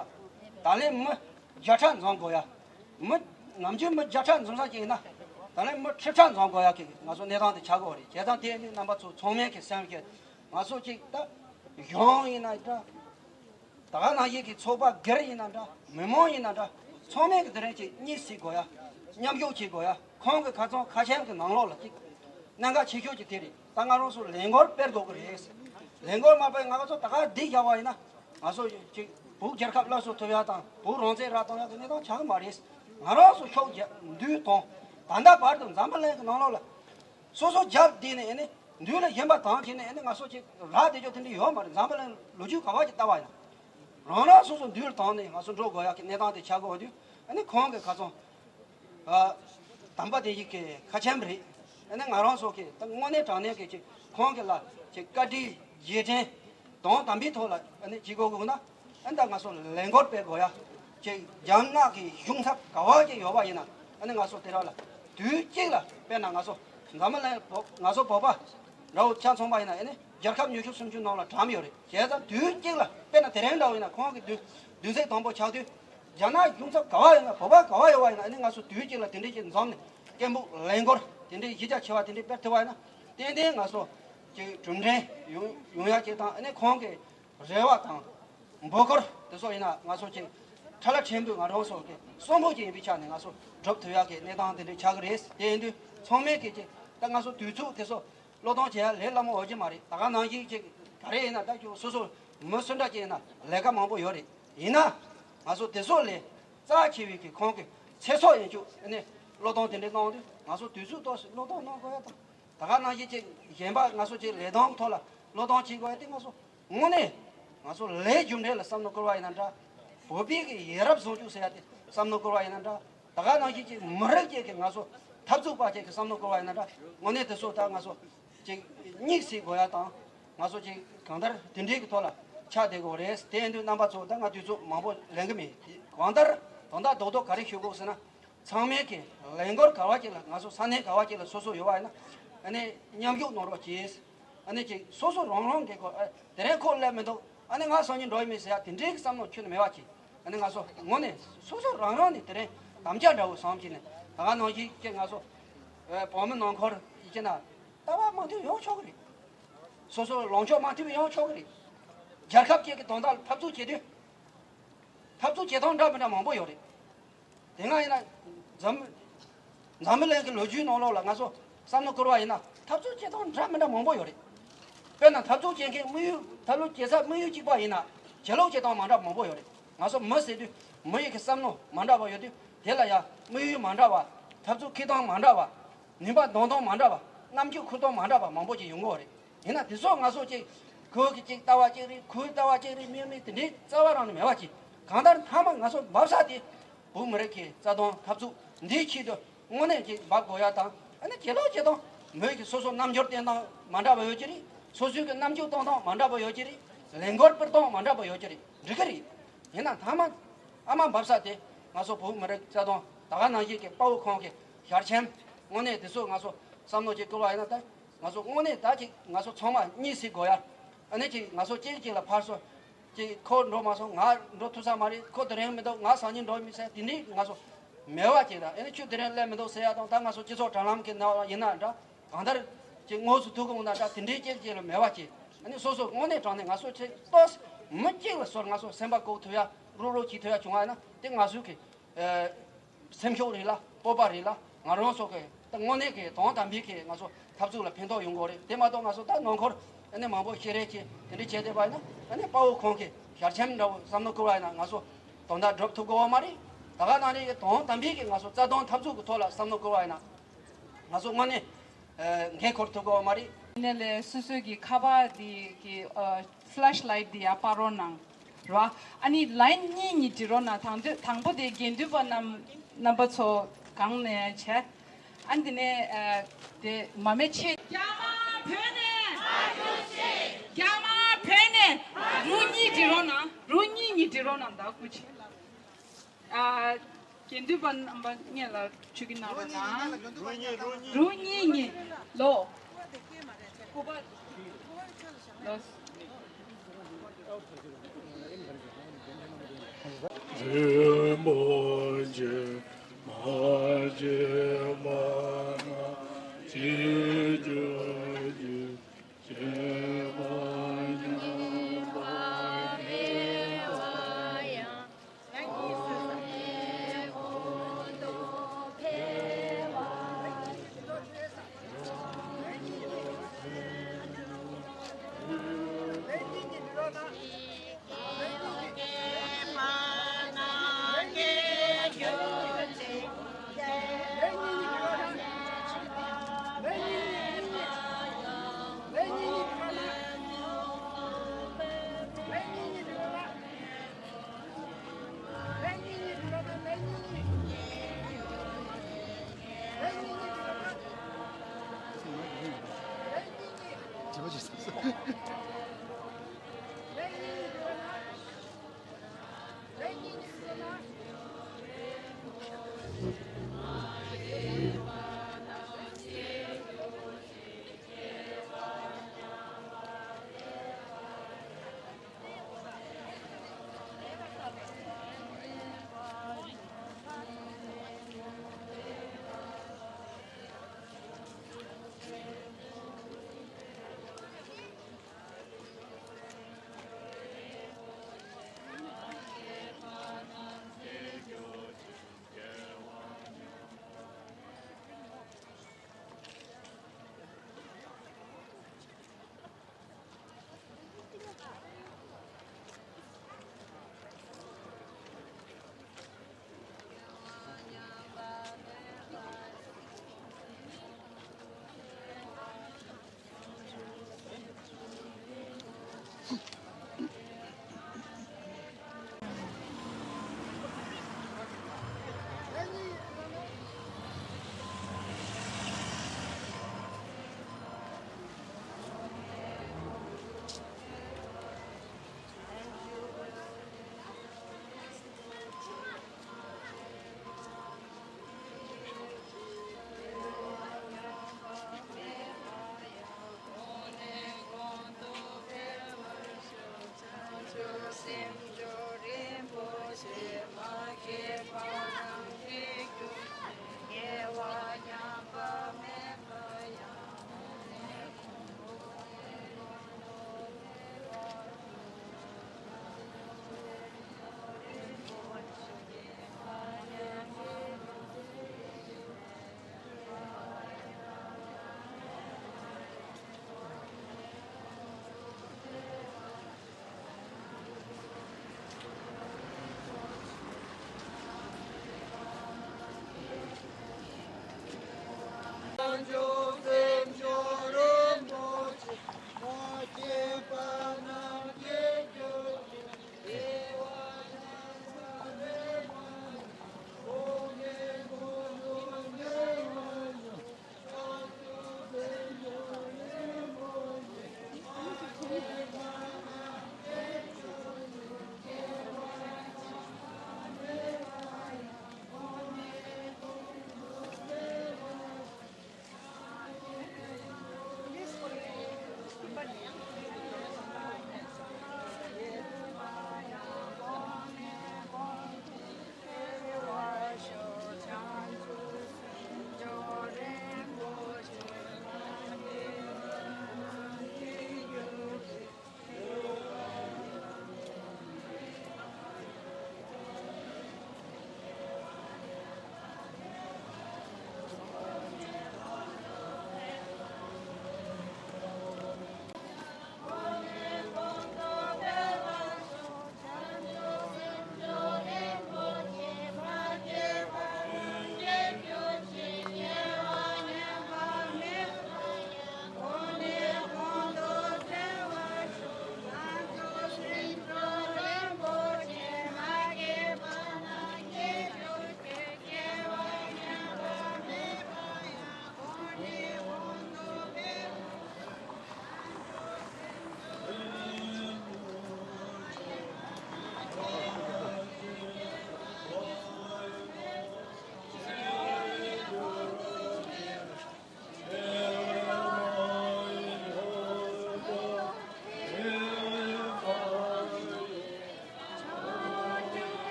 ད་ལན་མི་ བརྒྱ་ཕྲག་འཛོམས་དགོས་ཡ། མི་ནམ་རྒྱུན་མི་བརྒྱ་ཕྲག་འཛོམས་ས་ཅིག་ཡིན་ན། ད་ལན་མི་ཁྲི་ཕྲག་འཛོམས་དགོས་ཡ་གི་ང་ཚོ་གནས་སྟངས་དེ་ཆགས་ཀྱི་ཡོད་རེད། བྱས་ཙང་དེ་ནི་རྣམ་པ་ཚོ་ཚང་མས་གི་སེམས་ཀྱི་ང་ཚོ་ཅིག་ད་གཞུང་ཡིན་ན་འདྲ། ད་ག་ནང་བཞིན་གྱི་ཚོགས་པ་སྒེར་ཡིན་ན་འདྲ། མི་མང་ཡིན་ན་འདྲ། ཚང་མས་ཀྱི་དེ་རིང་ཅིག་གཉིད་སད་དགོས་ཡ། མཉམ་ཞུགས་བྱེད་དགོས་ཡ། ཁོང་གི་ཁ་ཚང་ཁ་ཆེམས་ཀྱི་ནང་ལོགས་ལ་ཅིག་གནད་འགག་ཆེ་ཤོས་ཅིག་དེ་རེད། ད་ང་རང་ཚོ་ལས་འགུལ་སྤེལ་དགོས་ཀྱི་རེད། ལས་འགུལ་མ་སྤེལ་ང་ཚོ་ད་ག་འདི་བཞག་པ་ཡིན་ན། ང་ཚོ་ཅིག་བོད་རྒྱལ་ཁབ་སླར་གསོ་ཐུབ་ཡ་དང་བོད་རང་བཙན་རག་གཏོང་ཡ་གི་གནས་སྟངས་ཆགས་ཀྱི་མ་རེད། ང་རང་ཚོ་ཕྱོགས་རྒྱ་འདུས་དང་ད་ལྟ་བར་དུ་འཛམ་བུ་གླིང་གི་ནང་ལོགས་ལ། སོ་སོ་རྒྱབ་བསྡད་ནས་ཨ་ནི་མདུན་ལ་གཞན་པ་དང་བྱས་ནས་ཨ་ནི་ང་ཚོ་ཅིག་རག་བསྡད་རྒྱུ་དེ་འདྲ་ཡོད་མ་རེད། འཛམ་བུ་གླིང་ལོ་རྒྱུས་ག་བ་ཅིག་ལྟ་བ་ཡིན་ན། རང་རང་སོ་སོ་མདུན་ལ་བཏང་ནས་ང་ཚོ་འགྲོ་དགོས་ཡག་གི་གནས་སྟངས་དེ་ཆགས་དགོས་དུས་ཨ་ནི་ཁོང་གི་ཁ་སང་། ཨ། དམ་པ་དེ་ཡིག་གི་ཁ་ཆེམས་རེད། ཨ་ནི་ང་རང་ཚོ་གི་ད་དངོས་གནས་དྲང་གནས་ཀྱི་ཅིག་ཁོང་གི་ལ་ཅིག་བཀའ་དྲིན་རྗེས་དྲན་དང་དམ་པའི་ཐོག་ལ་ཨ་ནི་བྱེད་དགོས་དགོས་ན། ཨ་ནི་ད་ང་ཚོ་ལས་འགུལ་སྤེལ་དགོས་ཡ། ཅིག་རྒྱ་ནག་གི་གཞུང་ཚབ་ག་བ་ཅིག་ཡོད་པ་ཡིན་ན་ཨ་ནི་ང་ཚོ་དེ་ར་ལ་དུས་གཅིག་ལ་དཔེར་ན་ང་ཚོ་འཛམ་བུ་གླིང་བོད་ང་ཚོ་བོད་པ་འདྲ་བོ་ཆ་མཚོན་པ་ཡིན་ན་ཨ་ནི་རྒྱལ་ཁབ་ཉི་ཤུ་སུམ་ཅུ་ནང་ལ་གྲམ་ཡོད་རེད། བྱས་ཙང་དུས་གཅིག་ལ་དཔེར་ན་དེ་རིང་འདྲ་བོ་ཡིན་ན་ཁོང་གི་མདུན་མདུན་ཚིགས་དང་པོ་ཆགས་དུས་རྒྱ་ནག་གཞུང་ཚབ་ག་བ་ཡོད་ན་བོད་པ་ག་བ་ཡོད་པ་ཡིན་ན་ཨ་ནི་ང་ཚོ་དུས་གཅིག་ལ་དེ་འདྲས་ཅིག་འཛོམས་ནས་སྐད་འབོད་ལས་འགུལ་དེ་འདྲས་གཞི་རྒྱ་ཆེ་བ་དེ་འདྲས་སྤེལ་ཐུབ་པ་ཡིན་ན་ཏན་ཏན་ང་ཚོ་ཅིག་གྲུབ་འབྲས་ཡོང་ཡོང་ཡ་ཅིག་དང་ཨ་ནི་ཁོང་གི་རེ་བ་དང་། འབོད་སྐུལ་དེ་ཚོ་ཡིན་ན་ང་ཚོ་ཅིག་ཁྲ་ལ་ཕྲན་བུ་ང་རང་ཚོ་གི་གསོན་པོ་ཅིག་ཡིན་པའི་ཆ་ནས་ང་ཚོ་སྒྲུབ་ཐུབ་ཡག་གི་གནས་སྟངས་དེ་འདྲ་ཆགས་ཀྱི་རེད། དེ་ཡིན་དུས་ཚང་མས་ཀྱི་ཅིག་ད་ང་ཚོ་དུས་ཚོད་དེ་ཚོ་བློས་གཏོང་བྱེད་ཡག་ལས་སླ་མོ་ཡོད་ཀྱི་མ་རེད། ད་ག་ནང་བཞིན་ཅིག་ག་རེ་ཡིན་ན་ད་ཅིག་སོ་སོ་མི་སུ་འདྲ་ཅིག་ཡིན་ན་ལས་ཀ་མང་པོ་ཡོད་རེད། ཡིན་ན་ང་ཚོ་དེ་ཚོ་ལས་རྩ་ཆེ་བའི་གི་ཁོང་གི་ཚེ་སྲོག་ཡིན་ཅུག་ནས་བློས་གཏོང་དེ་འདྲ་གནང་དུས་ང་ཚོ་དུས་ཚོད་ཏོག་ཙམ་བློས་གཏོང་གནང་དགོས་ཡ་དང་། ད་ག་ནང་བཞིན་ཅིག་གཞན་པ་ང་ཚོ་ཅིག་ལས་དོན་ཐོག་ལ་བློས་གཏོང་བྱེད་དགོས་ཡ་དེ་ང་ཚོ་དངོས་གནས་ང་ཚོ་ལས་རྒྱུ་འབྲས་ལ་བསམ་བློ་བསྐོར་བ་ཡིན་ན་འདྲ། བོད་པའི་གི་ཡ་རབས་བཟང་སྤྱོད་ཟེར་ཡ་དེ་བསམ་བློ་བསྐོར་བ་ཡིན་ན་འདྲ། ད་ག་ནང་བཞིན་ཅིག་མི་རིགས་ཅིག་གི་ང་ཚོ་འཐབ་རྩོད་པ་ཅིག་གི་བསམ་བློ་བསྐོར་བ་ཡིན་ན་འདྲ། དངོས་གནས་དེ་ཚོ་ད་ང་ཚོ་ཅིག་གཉིད་སད་དགོས་ཡ་དང་། ང་ཚོ་ཅིག་གང་ལྟར་དེ་འདྲའི་གི་ཐོག་ལ་ཆགས་བསྡད་དགོས་རེད། དེ་ཡིན་དུས་རྣམ་པ་ཚོ་ད་ང་དུས་ཚོད་མང་པོ་ལེན་གི་མེད། གང་ལྟར་དོན་དག་རྡོག་རྡོག་ག་རེ་ཞུ་དགོས་ཟེར་ན། ཚང་མས་ཀྱི་ལས་འགུལ་ག་བ་ཅིག་ལ་ང་ཚོ་ས་གནས་ག་བ་ཅིག་ལ་སོ་སོ་ཡོད་པ་ཡིན་ན་ཨ་ནི་མཉམ་ཞུགས་གནང་རོགས་གྱིས། ཨ་ནི་ཅིག་སོ་སོ་རང་རང་གི་ཁོ་ཨ་དེ་རིང་ཁོ་སླེབས་མི་འདུག་ཨ་ནི་ང་སང་ཉིན་འགྲོ་ཡི་མིན་ཟེར་ཡ་དེ་འདྲའི་གི་བསམ་བློ་ཁྱོན་ནས་མེད་པ་ཅིག་ཨ་ནི་ང་ཚོ་དངོས་གནས་སོ་སོ་རང་རང་ནས་དེ་རིང་དམ་བཅའ་འདྲ་བོ་བཟུང་བྱས་ནས་ད་ག་ནང་བཞིན་ཅིག་ང་ཚོ་ཨ་བོད་མི་ནང་ཁུལ་ཡིན་ན་ལྟ་བ་མ་མཐུན་ཡོང་ཆོག་གི་རེད། སོ་སོ་ལངས་ཕྱོགས་མ་མཐུན་ཡོང་ཆོག་གི་རེད། རྒྱལ་ཁབ་ཅིག་གི་དོན་དག་ལ་འཐབ་རྩོད་བྱེད་དུས། འཐབ་རྩོད་བྱེད་སྟངས་འདྲ་མི་འདྲ་མང་པོ་ཡོད་རེད། དེ་སྔ་ཡིན་ན་འཛམ་འཛམ་བུ་གླིང་གི་ལོ་རྒྱུས་ནང་ལོགས་ལ་ང་ཚོ་བསམ་བློ་བསྐོར་བ་ཡིན་ན་འཐབ་རྩོད་བྱེད་སྟངས་འདྲ་མི་འདྲ་མང་པོ་ཡོད་རེད། དཔེར་ན་འཐབ་རྩོད་བྱེད་མཁན་དམིགས་ཡུལ་འཐབ་རྩོད་བྱེད་ས་དམིགས་ཡུལ་གཅིག་པ་ཡིན་ན་བྱེད་ལུགས་བྱེད་སྟངས་མ་འདྲ་མང་པོ་ཡོད་རེད། ང་ཚོ་མི་ཟེར་དུས་མི་ཡི་གི་བསམ་བློ་མ་འདྲ་བ་ཡོད་དུས་དེ་ལ་ཡང་དམིགས་ཡུལ་མ་འདྲ་བ། འཐབ་རྩོད་འཁྱེར་སྟངས་མ་འདྲ་བ། ནུས་པ་འདོན་སྟངས་མ་འདྲ་བ། རྣམ་འགྱུར་འཁྱེར་སྟངས་མ་འདྲ་བ་མང་པོ་ཅིག་ཡོང་གི་ཡོད་རེད། ཡིན་ན་དེ་ཚོ་ང་ཚོ་ཅིག་ཁོ་གི་ཅིག་ལྟ་བ་ཅིག་རེད། ཁོའི་ལྟ་བ་ཅིག་རེད། མི་མི་དེ་འདྲའི་རྩ་བ་རང་ནས་མེད་པ་ཅིག་གང་ལྟར་མཐའ་མ་ང་ཚོ་འབབ་ས་དེ་བོད་མི་རིགས་ཀྱི་རྩ་དོན་འཐབ་རྩོད་འདིའི་ཆེད་དུ་དངོས་གནས་ཅིག་འབབ་དགོས་ཡ་དང་། ཨ་ནི་བྱེད་ལུགས་བྱེད་སྟངས་མི་གི་སོ་སོ་རྣམ་འགྱུར་བསྟན་སྟངས་མ་འདྲ་བ་ཡོད་ཀྱི་རེད། སོ་སོའི་གི་རྣམ་འགྱུར་སྟོན་སྟངས་མ་འདྲ་བ་ཡོད་ཀྱི་རེད། ལས་འགུལ་སྤེལ་སྟངས་མ་འདྲ་བ་ཡོད་ཀྱི་རེད། འགྲིག་གི་རེད། ཡིན་ན་མཐའ་མ་ཨ་མ་འབབ་ས་དེ་ང་ཚོ་བོད་མི་རིགས་རྩ་དོན་ད་ག་ནང་བཞིན་གྱི་དཔའ་བོ་ཁོང་གི་ཞལ་ཆེམས་དངོས་གནས་དེ་ཚོ་ང་ཚོ་བསམ་བློ་ཅིག་བསྐོར་བ་ཡིན་ན་ད་ང་ཚོ་དངོས་གནས་ད་ཅིག་ང་ཚོ་ཚང་མ་གཉིད་སད་དགོས་ཡ། ཨ་ནི་ཅིག་ང་ཚོ་གཅིག་གཅིག་ལ་ཕར་ཚུར་ཅིག་ཁོ་འགྲོ་མ་སོང་ང་འགྲོ་ཐུབ་ས་མ་རེད། ཁོ་དེ་རིང་མི་འདུག་ང་སང་ཉིན་འགྲོ་མི་ཟེར་དེ་འདྲའི་ང་ཚོ་མེད་པ་ཅིག་དང་། ཨ་ནི་ཁྱོད་དེ་རིང་སླེབས་མི་འདུག་ཟེར་ཡ་དང་། ད་ང་ཚོ་སྤྱི་ཚོགས་དྲ་ལམ་གྱི་ནང་ཡིན་ན་འདྲ། གང་ལྟར་ཅིག་དངོས་སུ་ཐུག་གི་འོང་ན་འདྲ། དེ་འདྲའི་ཅིག་ཅིག་ལ་མེད་པ་ཅིག་ཨ་ནི་སོ་སོ་དངོས་གནས་དྲང་གནས་ང་ཚོ་ཅིག་ཏོག་མི་གཅིག་ལ་སོར་ང་ཚོ་སེམས་པ་འགུག་ཐུབ་ཡ་རུག་རུག་བྱེད་ཐུབ་ཡ་བྱུང་བ་ཡིན་ན་དེ་ང་ཚོའི་གི་ཨ་སེམས་ཤུགས་རེད་ལ་སྤོབས་པ་རེད་ལ་ང་རང་ཚོ་གི་ད་དངོས་གནས་ཀྱི་དོན་དམ་པའི་གི་ང་ཚོ་འཐབ་རྩོད་ལ་ཕན་ཐོགས་ཡོང་གི་རེད། དེ་མ་གཏོགས་ང་ཚོ་ད་ནང་ཁུལ་ཨ་ནི་མང་པོ་བཤད་རེས་ཀྱི་དེ་འདྲ་བྱས་བསྡད་པ་ཡིན་ན། ཨ་ནི་དཔའ་བོ་ཁོང་གི་ཞལ་ཆེམས་འདྲ་བོ་བསམ་བློ་བསྐོར་བ་ཡིན་ན་ང་ཚོ་དོན་དག་སྒྲུབ་ཐུབ་དགོས་པ་མ་རེད། ད་ག་ནང་བཞིན་གྱི་དོན་དམ་པའི་གི་ང་ཚོ་རྩ་དོན་འཐབ་རྩོད་ཀྱི་ཐོག་ལ་བསམ་བློ་བསྐོར་བ་ཡིན་ན། ང་ཚོ་དངོས་གནས་ཨ་འགན་འཁུར་ཐུབ་དགོས་པ་མ་རེད། ནས་ལས་སོ་སོའི་གི་ཁ་པར་དེ་གི་ཨ་ཕི་ལེཤ་ལའེ་ཊི་དེ་ཡར་སྤར་རོགས་གནང་། ར། ཨ་ནི་ལའིན་གཉིས་གཉིས་འབྲི་རོགས་གནང་། དང་དུ་དང་པོ་དེ་དགེ་འདུན་པ་རྣམ་རྣམ་པ་ཚོ་སྒང་ནས་བྱས། ཨ་ནི་དེ་ནས་ཨ་དེ་མ་མེད་ཆེ། རྒྱ་དམར་བོད་ནས། རྒྱ་དམར་བོད་ནས། རུ་གཉིས་འབྲི་རོགས་གནང་། རུ་གཉིས་གཉིས་འབྲི་རོགས་གནང་། ད་སྐུ་མཁྱེན། ཨ། དགེ་འདུན་པ་རྣམ་པ་སྔོན་ལ་ཆུ་གི་ནང་ལ་དང་། རུ་གཉིས་གཉིས་ལོ། སྐུ་པར་ལོ། པོ་ཆེ། མ་བྱས་པ་ན་བྱེད་འགྱུར་གྱི། བྱས་པ་ཉམས་པ་རེ་བ་ཡང་།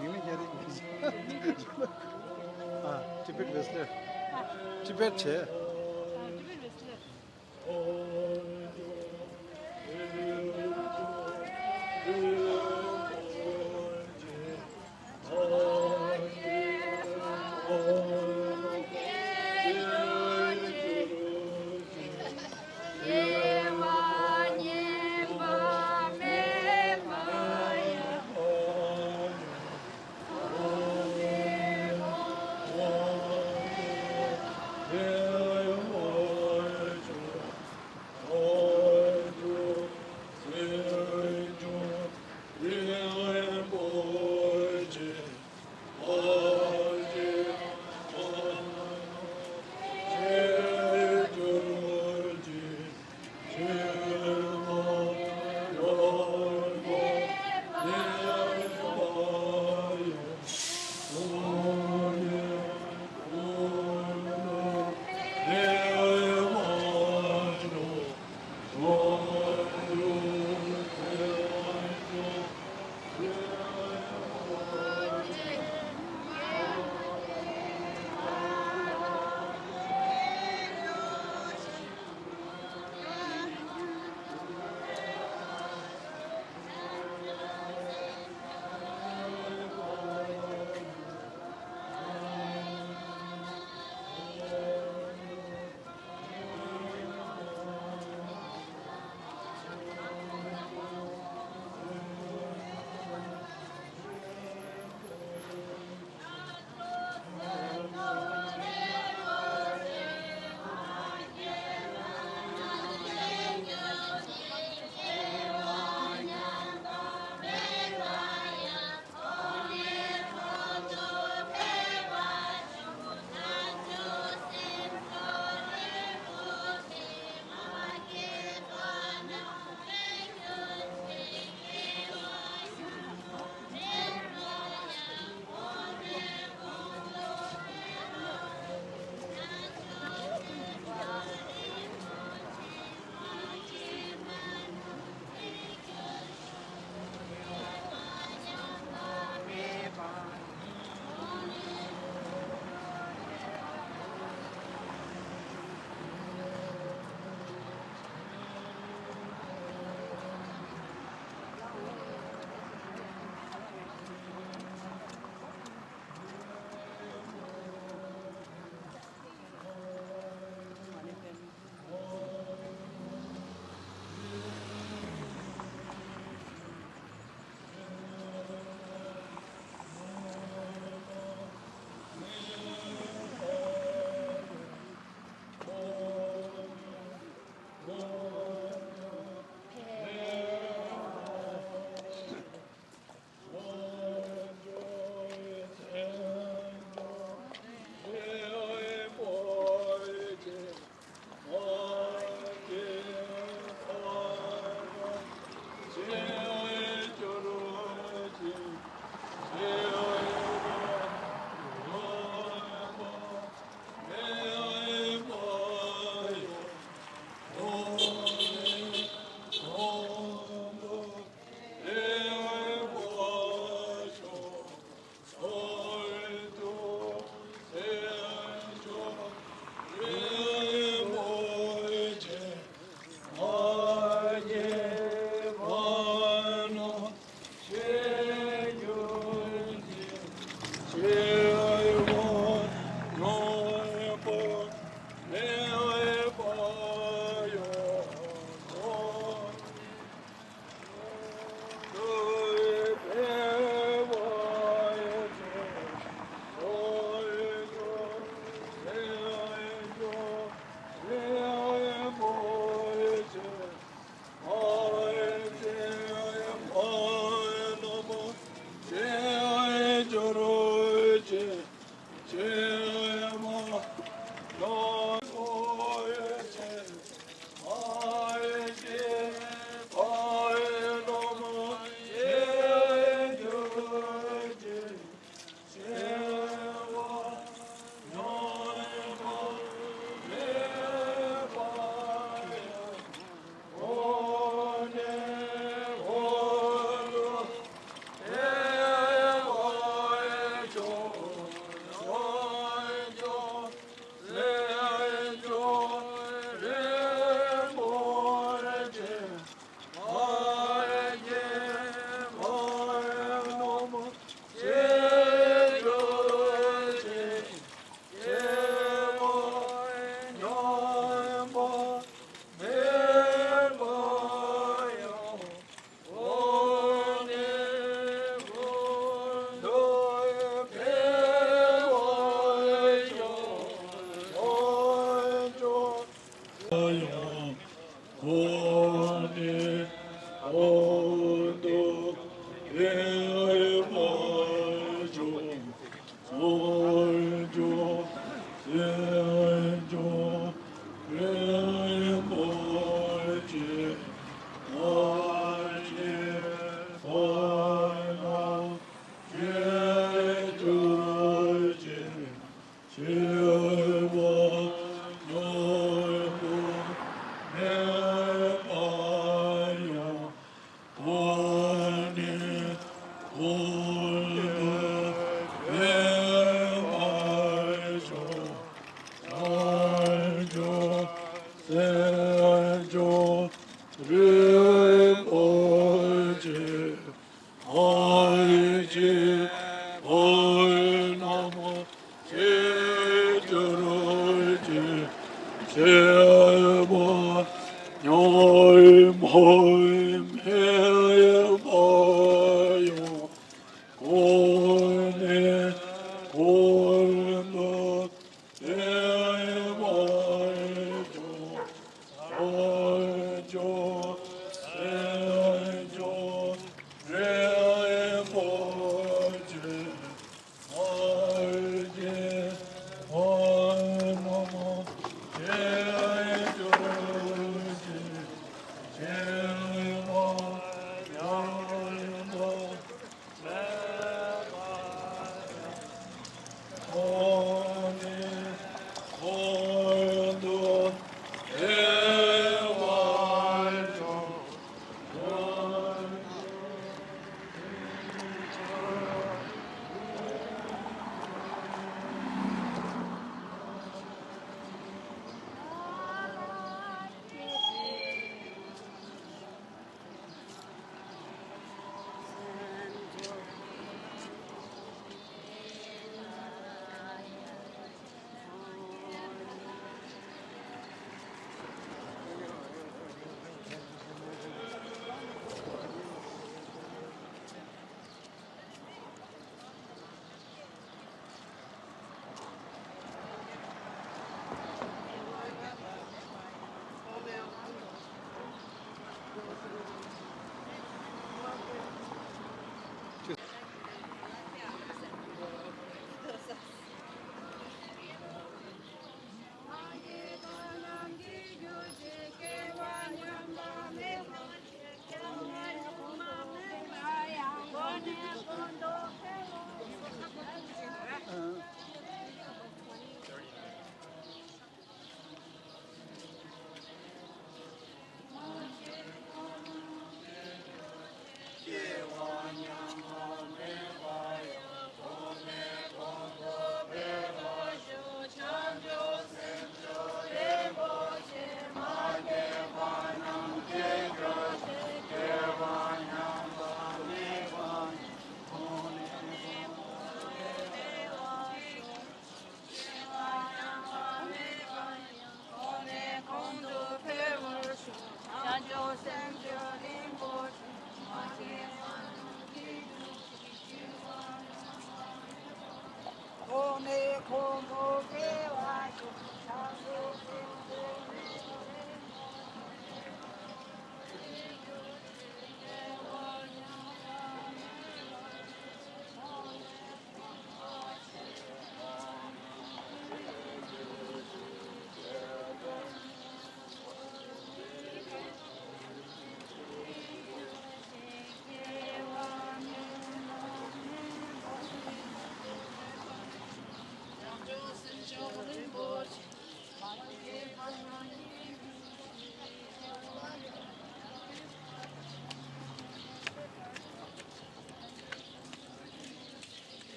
མིང་མི་སྙན་རེད། ཨ། Tibet Wrestler། Tibet བྱས།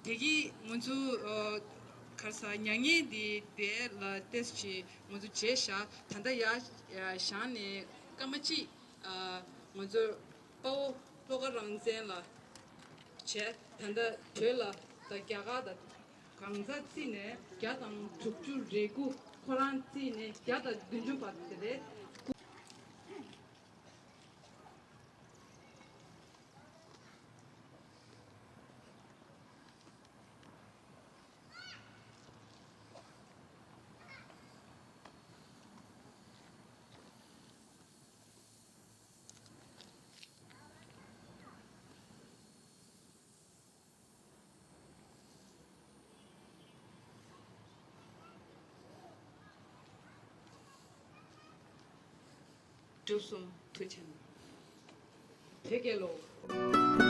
དེ་གིས་ང་ཚོ་ག་རེ་ཟ། མྱ་ངན་འདི་དེ་ལ་ཏེས་ཅིག་ང་ཚོ་བརྗེད་བཞག་ད་ལྟ་ཡར་བཞེངས་ནས་སྐར་མ་གཅིག་ང་ཚོ་དཔའ་བོ་བློ་དགའ་རང་བཙན་ལགས་བྱས། ད་ལྟ་བོད་ལ་ད་རྒྱ་གར་དང་གང་ཟག་བརྩིས་ནས་བརྒྱ་དང་དྲུག་ཅུ་རེ་དགུ། ཁོ་རང་བརྩིས་ནས་བརྒྱ་དང་བདུན་ཅུ་བར་དེ་རེད། གྲུབ་སོང་། ཐུགས་རྗེ་ཆེ། བོད་རྒྱལ་ལོ།